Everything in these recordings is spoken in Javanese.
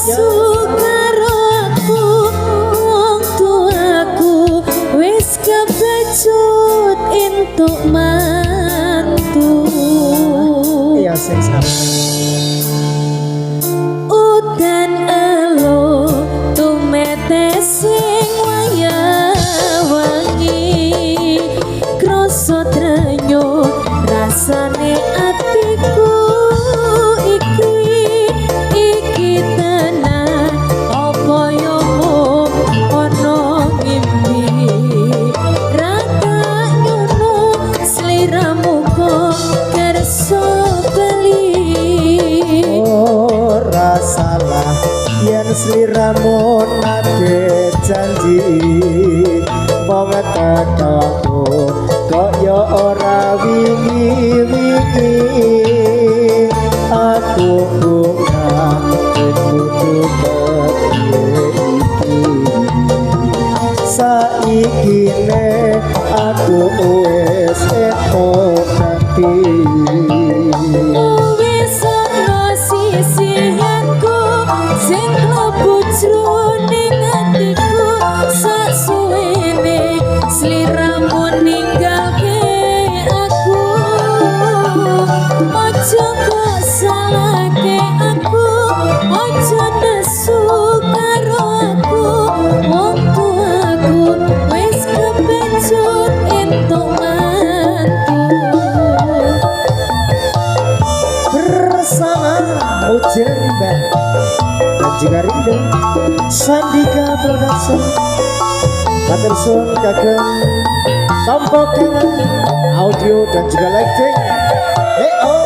nesu karo aku, wong tuaku wis kebacut entuk mantu. Iya, sing sabar. Udan elo tumetes sing wayah wangi, krasa trenyuh rasane atiku iki. Iki tenan apa yo mung ana ngimpi? Ra tak nyono sliramu kok kersa bali. Ora salah yen sliramu nagih janji, mung tekaku kok ya ora wingi-wingi. Aku bungah kudu kepiye iki? Saiki ne aku wis entuk ganti. Wis ana sisihanku sing klebu jroning atiku, saksuwene sliramu ninggalke aku. Aja kok salahke aku, aja nesu karo aku, wong tuaku wis kepecut entuk mantu. Bersama Ujel Rimba dan juga Rindu Sandika Production. Matur suwun kagem Tompo Kangen audio dan juga lighting. Hey oh.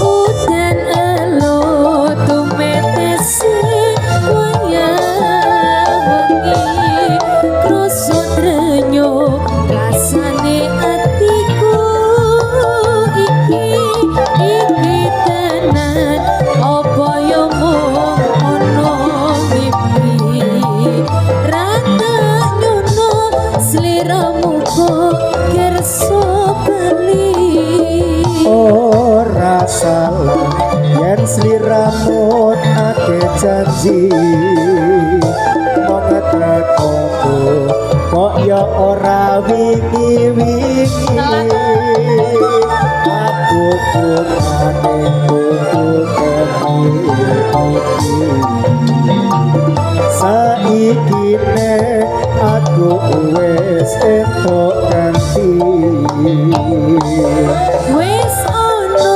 Udan elo tumetes wayah wengi, krasa trenyuh rasane atiku iki. Iki tenan apa yo mung ana mimpi? Ra tak nyono sliramu kok kersa bali. Ora salah yen sliramu akeh janji, mong tekoku kok ya ora wingi-wingi. Aku bungane kudu kepiye iki? Saiki ne aku wis entuk ganti. Wis ana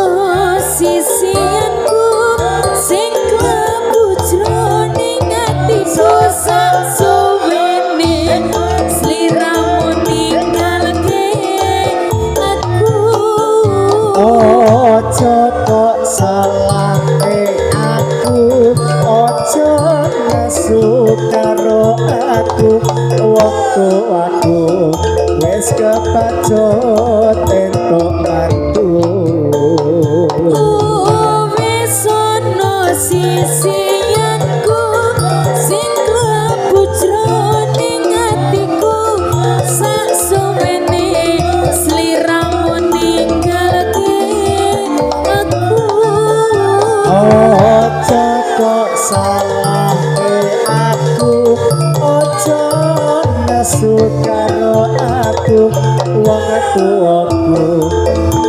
sisianku sing klebu jroning atiku, saksuwene sliramu ninggalke aku. Ojo kok salahke aku, ojo nesu karo aku, wong tuaku wis kepacut entuk mantu. Wis ana sisianku sing klebu jroning atiku, saksuwene sliramu ninggalke aku. Ojo kok salahke aku, ojo nesu karo aku, wong tuaku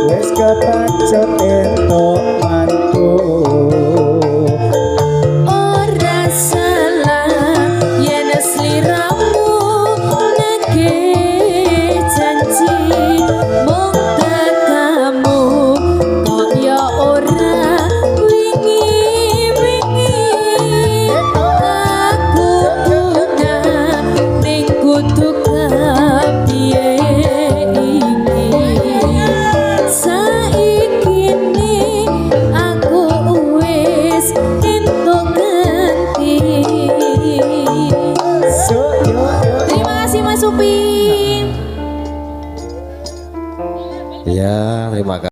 wis kepacut entuk mantu. Ora salah yen sliramu nagih janji, mung tekamu kok ya ora wingi-wingi. Aku bungah ning kudu kepiye iki? Saiki ne aku wis entuk ganti. So, yo, yo. Terima kasih, Mas Upin. Ya, terima kasih.